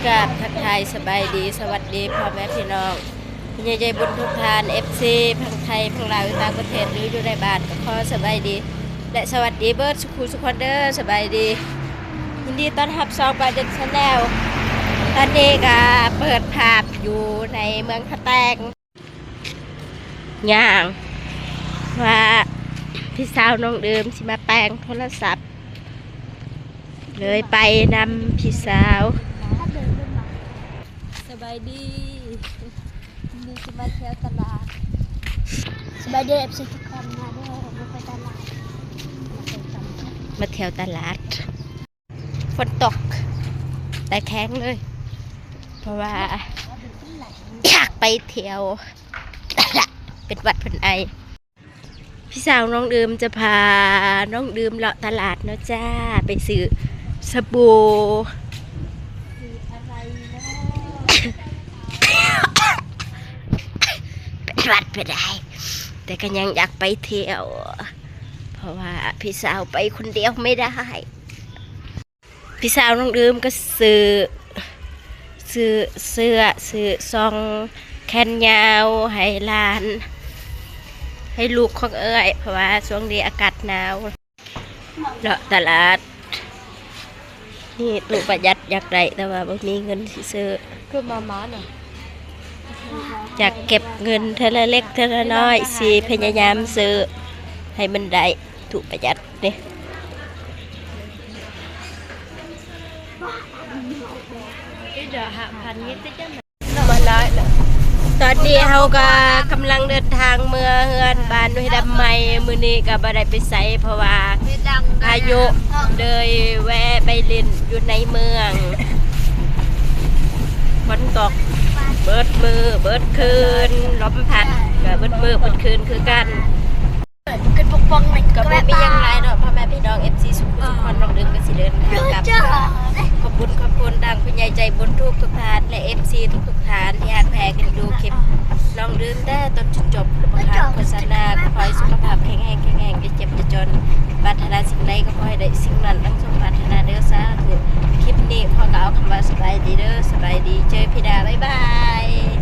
ກາບທັກທາຍສະບາຍດີ ສະຫວັດດີພໍ່ແມ່ພີ່ນ້ອງ ຜູ້ໃຫຍ່ໃຈບຸນທຸກທ່ານ ເອັຟຊີ ທັງໄທ ທັງລາວ ຢູ່ຕ່າງປະເທດ ຫຼື ຢູ່ໃນບ້ານ ກໍຂໍສະບາຍດີ ແລະ ສະຫວັດດີເບີດສູ່ຄູ່ສູ່ຄົນເດີ ສະບາຍດີ ຍິນດີຕ້ອນຮັບຊ່ອງ Biden Channel ຕອນນີ້ກໍເປີດພາບຢູ່ໃນເມືອງທ່າແຕງ ຍ່າງວ່າພີ່ສາວນ້ອງເດີມຊິມາແປງໂທລະສັບ ເລີຍໄປນຳພີ່ສາວ. ສະບາຍດີ ມື້ນີ້ຊິມາທ່ຽວຕະຫຼາດ. ສະບາຍດີ ເອັຟຊີ ທຸກຄົນ ມາເດີ ມາໄປຕະຫຼາດ ມາທ່ຽວຕະຫຼາດ. ຝົນຕົກ ແຕ່ແຂງເລີຍ ເພາະວ່າ ຢາກໄປທ່ຽວ ເປັນຫວັດເປັນໄອ. ພີ່ສາວນ້ອງເດີມຈະພານ້ອງເດີມເລາະຕະຫຼາດເນາະຈ້າ ໄປຊື້ສະບູ່ ເປັນຫວັດເປັນໄອ ແຕ່ກໍຍັງຢາກໄປທ່ຽວ ເພາະວ່າພີ່ສາວໄປຄົນດຽວໄມ່ໄດ້. ພີ່ສາວນ້ອງເດີມກໍຊື້ ຊື້ເສື້ອ ຊື້ຊ່ອງແຂນຍາວໃຫ້ຫຼານ ໃຫ້ລູກຂອງເອື້ອຍ ເພາະວ່າຊ່ວງນີ້ອາກາດໜາວ. ເລາະຕະຫຼາດ ນີ້ຕູ້ປະຢັດຢາກໄດ້ ແຕ່ວ່າບໍ່ມີເງິນຊິຊື້ ຄືມາມ່ານະ ຢາກເກັບເງິນເທື່ອລະເລັກເທື່ອລະນ້ອຍ ຊິພະຍາຍາມຊື້ໃຫ້ມັນໄດ້ຕູ້ປະຢັດນີ້. ຕອນນີ້ເຮົາກໍກຳລັງເດີນທາງເມືອເຮືອນບ້ານຫ້ວຍດຳໃໝ່ ມື້ນີ້ກໍບໍ່ໄດ້ໄປໃສ ເພາະວ່າພາຍຸ ເລີຍແວ່ໄປຫຼິ້ນຢູ່ໃນເມືອງ. ຝົນຕົກເບິດມື້ເບິດຄືນ ລົມພັດກໍເບິດມື້ເບິດຄືນຄືກັນ. ກໍບໍ່ມີຫຍັງຫຼາຍເນາະ ພໍ່ແມ່ພີ່ນ້ອງ ເອັຟຊີ ທຸກໆຄົນ ນ້ອງເດີມກໍຊິເດີນທາງກັບ. ຂອບຄຸນ ຂອບຄຸນທາງຜູ້ໃຫຍ່ໃຈບຸນທຸກໆທ່ານ ແລະ ເອັຟຊີ ທຸກໆທ່ານທີ່ຮັກແພງເອັນດູຄລິບນ້ອງເດີມແຕ່ຕົ້ນຈົນຈົບ. ບໍ່ຂາດໂຄສະນາ ຂໍໃຫ້ສຸຂະພາບແຂງແຮງ ແຂງແຮງ ຢ່າເຈັບຢ່າຈົນ ປາດຖະໜາສິ່ງໃດກໍຂໍໃຫ້ໄດ້ສິ່ງນັ້ນ ດັ່ງສົມປາດຖະໜາເດີ ສາທຸ. ຄລິບນີ້ຂໍກ່າວຄຳວ່າສະບາຍດີເດີ ສະບາຍດີ ເຈີພີ່ດາ ບາຍບາຍ.